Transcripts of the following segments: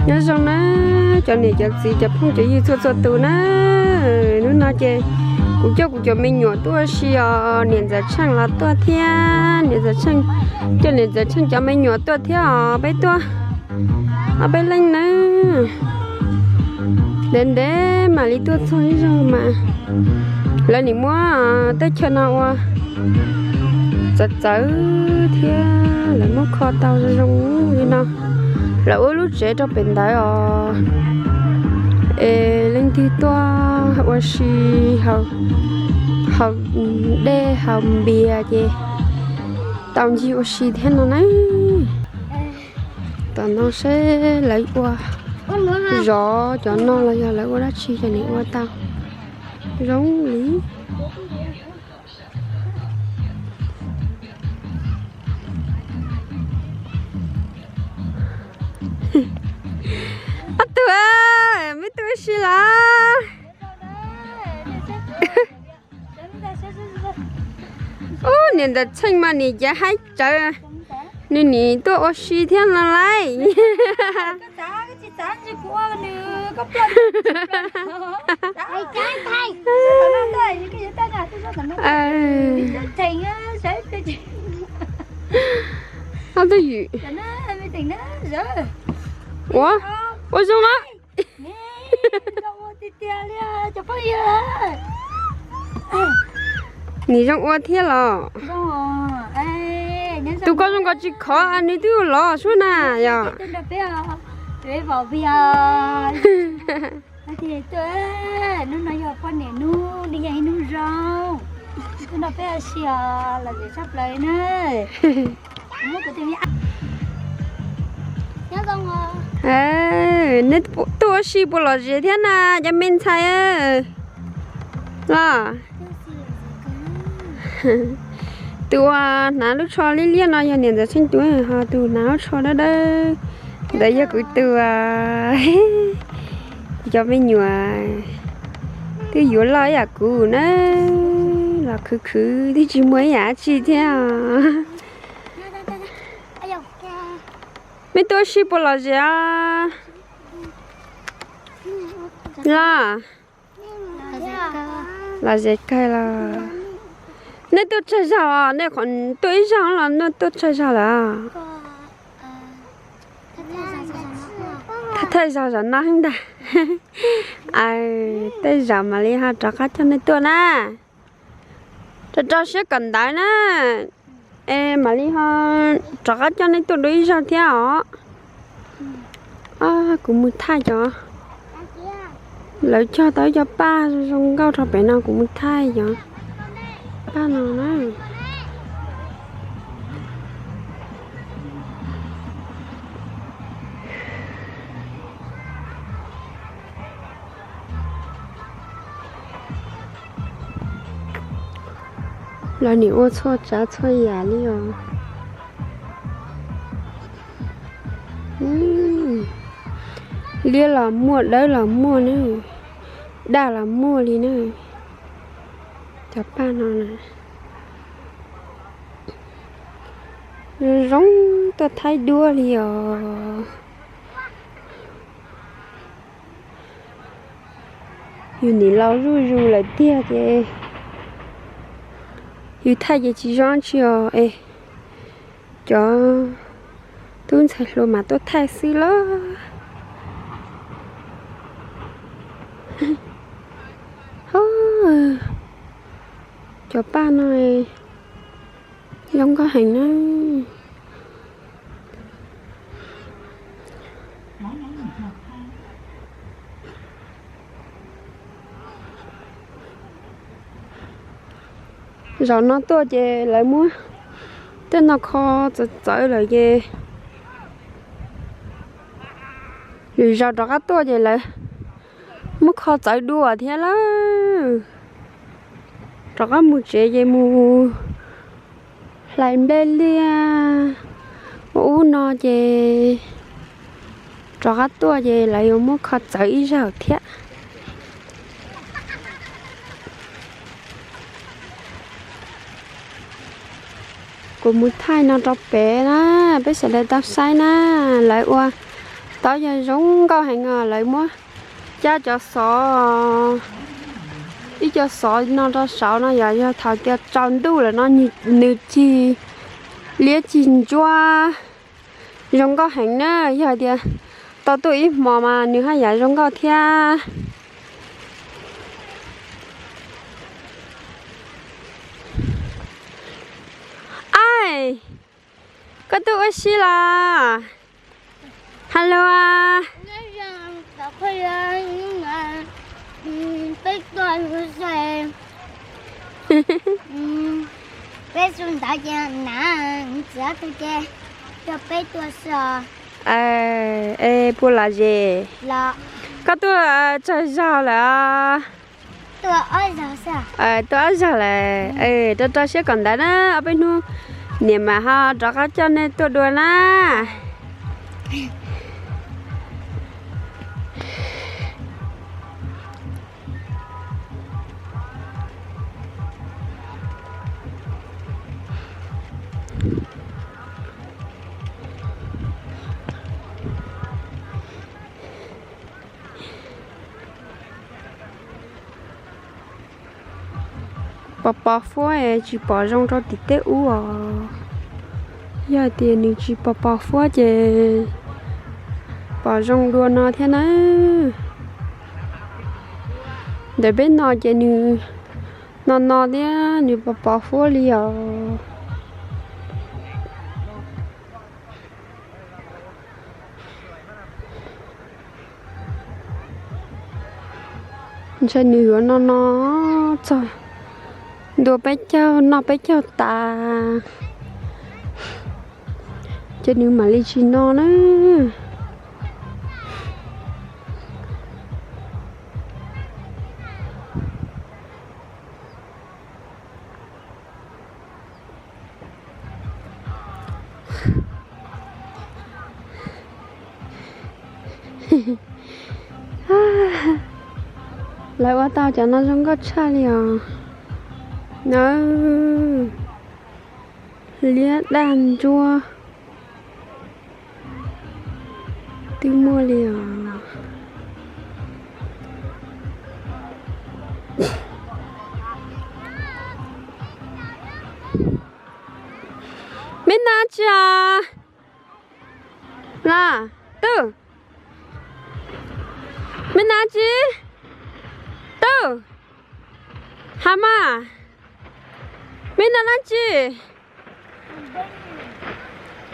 Nyob zoo na, cov niam cov txiv cov phooj cov ywg txhua txhua tus na, hnub no ces kuv coj kuv cov me nyuam tuaj ua si os, niam ntxawm Tsheej los tuaj thiab, niam ntxawm Tsheej, coj niam ntxawm Tsheej cov me nyuam tuaj thiab os, peb tuaj ob peb leej na. Ntev ntev mam li tuaj txog ib zaug mas lawv nim muab teb chaws no ua txawv txawv thiab lawv muab kho tau zoo zoo li no. Lawv ua lub tsev rau pem ntawd os, es leej twg tuaj ua si haus dej haus npias ces tau ncig ua si thiab no na. Tom no seb lawv ua zov cov no los yog lawv ua dab tsi ces nws ua tau zoo li. Ob tug, meb tuaj ua si los? Ub, niam ntxawm Tsheej mas nim cav haib tsawv, nws nim tuaj ua si thiab no lauj. Ob tug ywm. Ua, ua zoo los. Nim zoo ua thiab los? Tus ko zoo nkaus tsis khov, nws twb los suab na yog. Hnub no yog poj niam hnub, nws yog ib hnub zoo. Hnub no peb ua si os, lom zem tshaj plaws na. Nej tuaj ua si puas lom zem thiab na cov me ntxhais los? Tus uas hnav lub tsho liab liab no yog niam ntxawm Tsheej tus, ho tus hnav lub tsho dawb dawb ntawd yog kuv tus. Kuv cov me nyuam twb yuav loj ib yam kuv na, los khwv khwv twb tsis muaj ib yam dab tsi thiab. Meb tuaj ua si puas lom zem os? Los, lom zem kawg los. Nej tuaj tsawg zaug os? Nej qhov tuaj ib zaug los nej tuaj tsawg zaug lawm? Thawj zaug zaum no ntag. Aws, tej zaum mam li ho rov qab coj nej tuaj na. Rau rau siab kawm ntawv na, es mam li ho rov qab coj nej tuaj dua ib zaug thiab os. Kuv mus thaij cov, lawv cog tau ib co paj zoo zoo nkauj rau pem no, kuv mus thaij cov paj no na. Lawv nim ua txhua tsav txhua yam li os. Liab los muaj, dawb los muaj na, daj los muaj li na. Cov paj no na, zoo zoo tuaj thaij duab li os. Yus nim laus zuj zus lawm tiag ces yus thaij ces tsis zoo tsi os es. Cov tub ntxhais hluas mas tuaj thaij xwb los. Cov paj no zoo nkauj heev na. Zaum no tuaj ces lawv muab tej no kho txawv txawv lawm ces lwm zaus rov qab tuaj ces lawv muab kho txawv dua thiab lawm. Rov qab mus tsev ces mus hlais nplej liaj ua ub no ces rov qab tuaj ces lawv yuav muab kho txawv ib zaug thiab. Kuv mus thaij no rau pem na, peb sawv daws tau saib na, lawv ua Tod yog zoo nkauj heev os, lawv muab cab cov xov, ib co xov no rau saud no yog, yog thaum tias tsaus ntuj lawm no nws cig liab cig ntsuab zoo nkauj heev na. Yog hais tias tau tuaj ib hmo mas nws haj yam zoo nkauj thiab. Ai, koj tuaj ua si los? Hello. Peb tuaj, peb xu ntawd ces na, txiv ob tug ces coj peb tuaj xwb os. Es puas lom zem? Koj tuaj tsawg zaug lawm? Tuaj ob zaug lawm. Rau rau siab kom ntawd na, ob peb hnub niam mam ho rov qab coj nej tuaj dua na. Pos pos huab es tsis pom zoo rau tim tej ub os. Yog hais tias nws tsis pos pos huab ces pom zoo dua no thiab na. Ntawm peb no ces nws no no thiab, nws pos pos huab li os. Ntshe nws yuav no no txog ntua peb caug, noj peb caug tas ces nws mam li tsis no na. Lawv ua tau cov no zoo nkauj tshaj li os. Nawb, liab daj ntsuab twb muaj li os. Meb noj tsi os? Los, Tub, meb noj tsi? Tub, Hav Mas, meb noj dab tsi?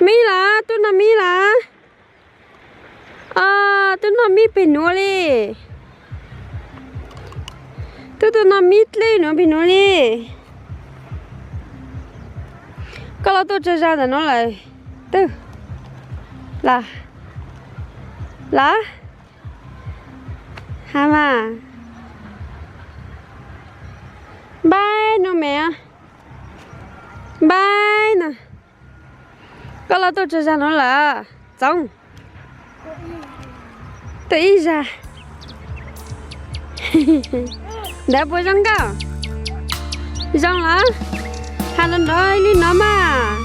Mib lawm, Tub noj mib lawm. Tub noj mib pem nuav li. Tub tuaj noj mib dlej nuav pem nuav li. Koj los tuaj tsawg zag ntawm nuav lawm? Tub, los, los, Hav Mas, npaib nuav me, npaib no. Koj los tuaj tsawg zag nuav lawm? Txoov, tuaj ib zag. Ntawd puas zoo nkauj? Zoo los? Has nrov nrov li no mas.